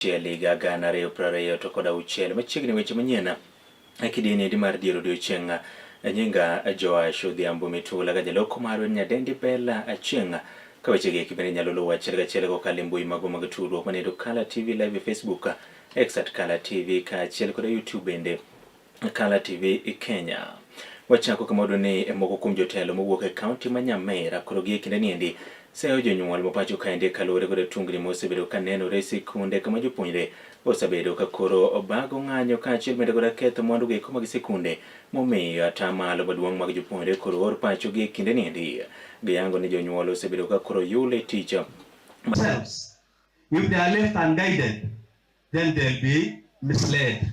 Chiel higa 2026 machiegni weche manyien e kidieny endi mar dier odiochieng' nyinga Joash Odhiambo Mitula ga jaloko marwa en nyadendi Bella Achieng' ka weche gi eki bende nyalo luwo achiel kachiel kokalo e mbui magwa mag tudruok manendo Kala TV Live e Facebook, X at Kala TV kaachiel kod YouTube bende Kala TV Kenya. Wachako kama wayudo ni moko kuom jotelo mowuok e kaunti ma Nyamira koro gie kinde niendi seyo jonyuol ma pacho kaendi kaluwore kod tungni mosebedo ka nenore e sikunde kama jopuonjre osebedo ka koro bago ng'anyo kaachiel bende koda ketho mwandu gieko mag sikunde momiyo atamalo maduong' mag jopuonjre koro or pacho gie kinde niendi. Giyango ni jonyuol osebedo ka koro yule tich If they are left unguided, then they'll be misled.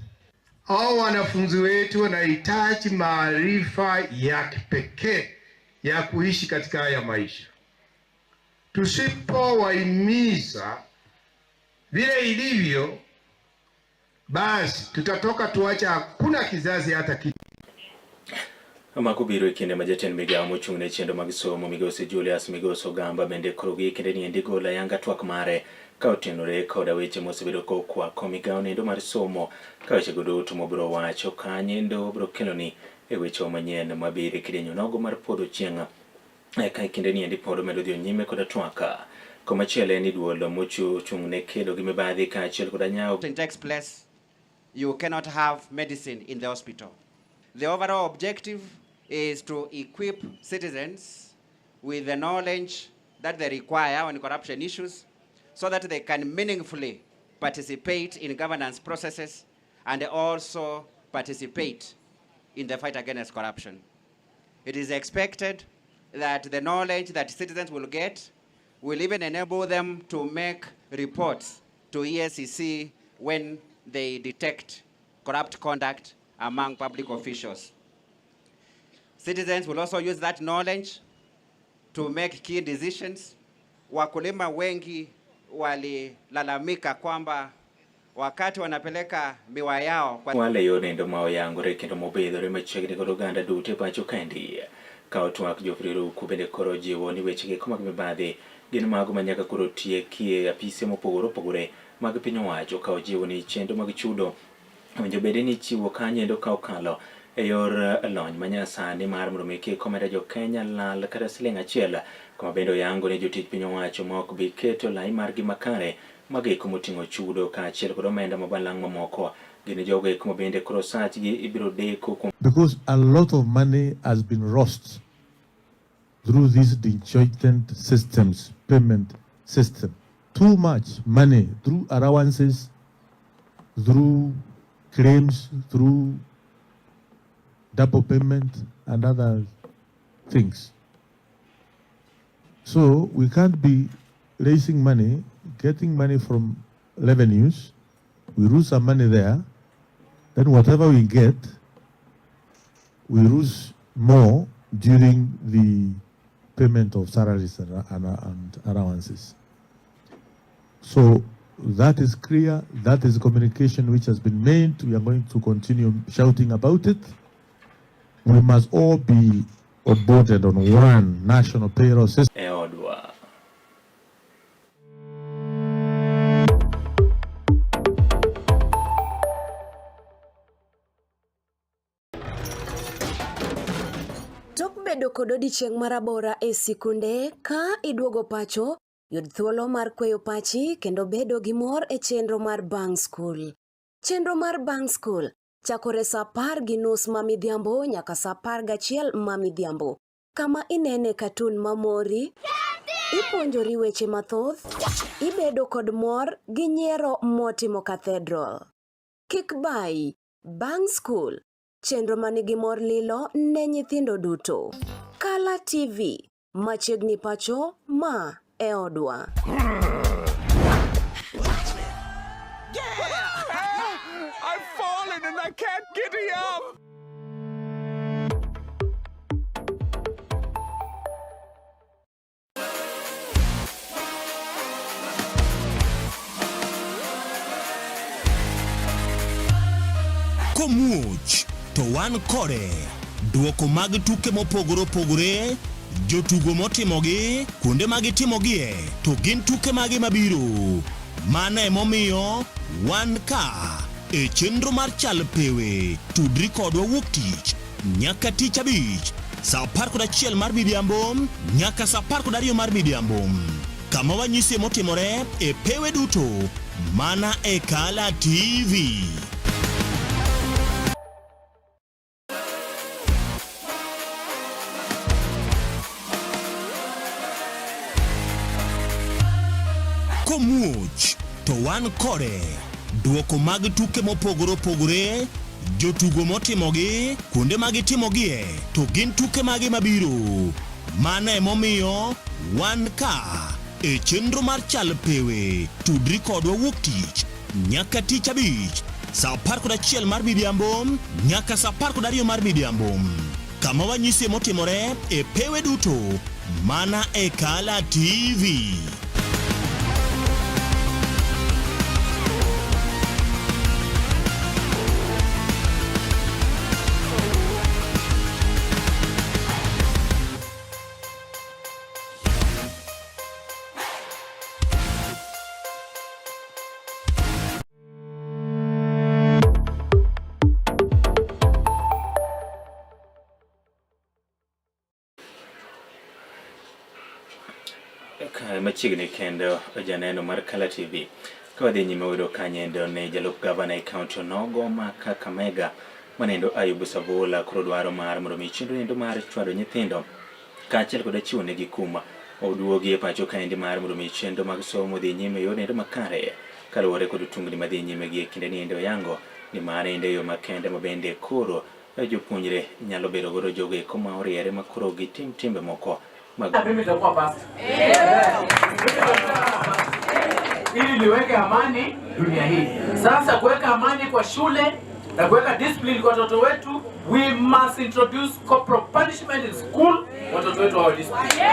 Hao wanafunzi wetu wanahitaji maarifa ya kipekee ya kuishi katika haya maisha. Tusipowahimiza vile ilivyo, basi tutatoka tuacha hakuna kizazi hata kitu. Mago biro e kinde ma jatend migawo mochung' ne chenro mag somo migosi Julius Migosi Ogamba bende koro gi kinde ni endi golo ayanga twak mare ka otenore koda weche mosebedo kokwako migawo nendo mar somo ka wechego duto mobiro wacho kanyendo biro keloni e weche manyien mabiro e kidieny onogo mar podho chieng' ka e kinde ni endi pod omedo dhi nyime koda twak. Komachielo en ni duol mochung' ne kedo gi mibadhi kaachiel koda nyawo takes place, you cannot have medicine in the hospital. The overall objective is to equip citizens with the knowledge that they require on corruption issues so that they can meaningfully participate in governance processes and also participate in the fight against corruption. It is expected that the knowledge that citizens will get will even enable them to make reports to EACC when they detect corrupt conduct among public officials. Citizens will also use that knowledge to make key decisions. Wakulima wengi walilalamika kwamba wakati wanapeleka miwa yao kwa wale yo nendo ma oyangore kendo mobidhore machiegni kod oganda duto e pacho kaendi. Ka twak Geoffrey Ruku bende koro jiwo ni weche geko mag mibadhi gin mago ma nyaka koro tieki e apise mopogore opogore mag piny owacho ka ojiwo ni chenro mag chudo owinjo bed ni ichiwo kanyo ka okalo e yor lony manyasani mar mondo mi kik omenda jo Kenya lal kata siling achiel kama bende oyango ni jotich piny owacho ma ok bi keto lai margi makare mago eko moting'o chudo kaachiel kod omenda mabalang' mamoko gin jogo eko ma bende koro sachgi ibiro deko kuom Because a lot of money has been lost through these disjointed systems, payment system. Too much money through allowances, through claims, through double payment and other things. So we can't be raising money, getting money from revenues, we lose some money there, then whatever we get, we lose more during the payment of salaries and, and, and allowances. So that is clear. That is communication which has been made. We are going to continue shouting about it. We must all be onboarded on one national payroll system. e odwa. Tok bedo kod odiechieng' marabora e sikunde, ka iduogo pacho, yud thuolo mar kweyo pachi kendo bedo gi mor e chenro mar bang' skul. Chenro mar bang' skul chakore sa 10:30 ma midhiambo nyaka sa 11 ma midhiambo, kama inene katun mamori, ipuonjori weche mathoth, ibedo kod mor gi nyiero motimo cathedral. Kik bayi, bang' skul, chenro manigi mor lilo ne nyithindo duto. Kala TV, machiegni pacho, ma e odwa. I've fallen and I can't get up. Komuoch to wan kode. Duoko mag tuke mopogore opogore, jotugo motimogi, kuonde ma gitimogie, to gin tuke mage mabiro. Mano emomiyo wan ka e chenro mar Chal Pewe. Tudri kodwa wuok tich nyaka tich abich saa 11 mar midhiambo nyaka saa 12 mar midhiambo kama wanyisie motimore e pewe duto mana e Kala TV. Komuoch to wan kode. Duoko mag tuke mopogore opogore, jotugo motimogi, kuonde ma gitimogie, to gin tuke mage mabiro. Mano emomiyo wan ka e chenro mar Chal Pewe. Tudri kodwa wuok tich nyaka tich abich saa 11 mar midhiambo nyaka saa 12 mar midhiambo kama wanyisie motimore e pewe duto mana e Kala TV. Kae machiegni kendo janeno mar Kala TV ka wadhi nyime yudo kanyendo ne jalup gavana e kaunti onogo ma Kakamega manendo Ayubu Savula koro dwaro mar mondo mi chenro endo mar chwado nyithindo kaachiel koda chiwo negi kum oduogi e pacho kaendi mar mondo mi chenro mag somo odhi nyime e yor endo makare kaluwore kod tungni madhi nyime gi e kinde ni endo oyango ni mano endo yo makende ma bende koro jopuonjre nyalo bedo godo jogo eko ma oriere ma koro gitim timbe moko mag Mimi nitakuwa pastor. Ili niweke amani dunia hii. Sasa kuweka amani kwa shule na kuweka discipline kwa watoto wetu, we must introduce corporal punishment in school. Watoto wetu wawe discipline.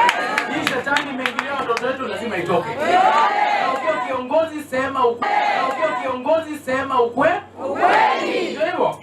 Hii shetani imeingilia watoto wetu, lazima itoke. Na ukiwa kiongozi sema ukweli. Na ukiwa kiongozi sema ukweli. Ndio hivyo.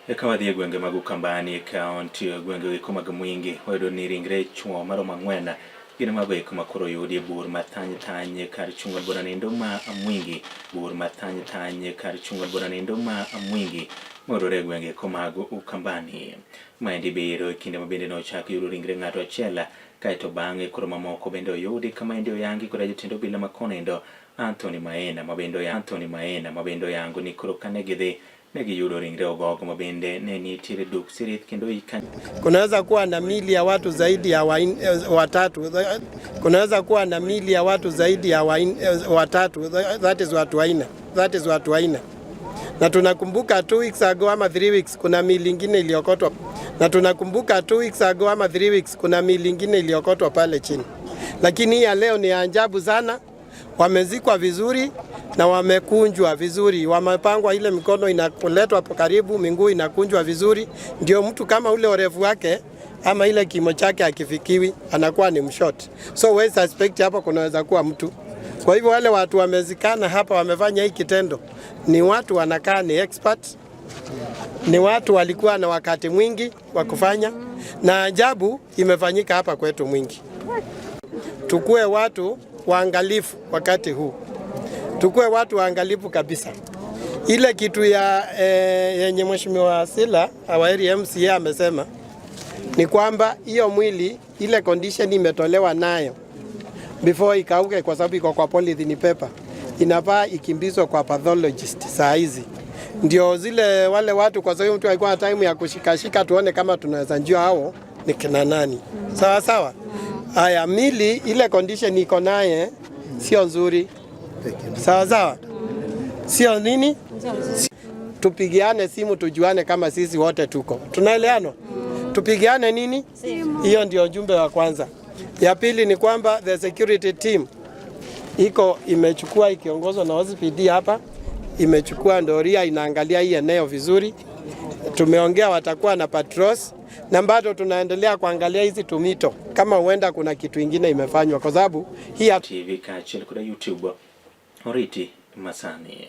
Eka wadhi e gwenge mag Ukambani e kaunti e gwenge eko mag Mwingi wayudo ni ringre chwo maromo ang'wen gin mago eko ma koro oyudi e bur mathany thany kar chung' od bura nindo ma Mwingi bur mathany thany kar chung' od bura nindo ma Mwingi mayudore e gwenge eko mag Ukambani. Maendi biro e kinde ma bende nochak yudo ringre ng'ato achiel kaeto bang'e koro mamoko bende oyudi kama endi oyangi koda jatend obila ma kono Anthony Maina ma bende Anthony Maina ma bende oyango ni koro kane gidhi ne giyudo ringre ogogo ma bende ne nitiere duk sirith kendo ika. Kunaweza kuwa na mili ya watu zaidi ya watatu. Kunaweza kuwa na mili ya watu zaidi ya watatu, that is watu wanne, that is watu wanne. Na tunakumbuka 2 weeks ago ama 3 weeks kuna mili ingine iliokotwa. Na tunakumbuka 2 weeks ago ama 3 weeks kuna mili ingine iliokotwa pale chini. Lakini hii ya leo ni ajabu sana. Wamezikwa vizuri na wamekunjwa vizuri, wamepangwa, ile mikono inaletwa karibu, miguu inakunjwa vizuri, ndio mtu kama ule urefu wake ama ile kimo chake akifikiwi anakuwa ni mshort. So we suspect hapo kunaweza kuwa mtu. Kwa hivyo wale watu wamezikana hapa wamefanya hii kitendo ni watu wanakaa ni expert, ni watu walikuwa na wakati mwingi wa kufanya, na ajabu imefanyika hapa kwetu mwingi. Tukue watu waangalifu wakati huu, tukue watu waangalifu kabisa. Ile kitu ya yenye Mheshimiwa Sila Awaeri MCA amesema ni kwamba hiyo mwili ile condition imetolewa nayo before ikauke, kwa sababu iko kwa polythene paper, inafaa ikimbizwe kwa pathologist saa hizi, ndio zile wale watu, kwa sababu mtu alikuwa na time ya kushikashika, tuone kama tunaweza njua hao ni kina nani. Sawa sawa. Haya, mili ile condition iko naye sio nzuri. Sawa sawa, sio nini? Tupigiane simu tujuane kama sisi wote tuko tunaelewana, tupigiane nini? Hiyo ndio ujumbe wa kwanza. Ya pili ni kwamba the security team iko imechukua ikiongozwa na OCPD hapa, imechukua doria, inaangalia hii eneo vizuri. Tumeongea watakuwa na patrols, na bado tunaendelea kuangalia hizi tumito kama huenda kuna kitu ingine imefanywa, kwa sababu hii TV kaachiel koda YouTube oriti masani.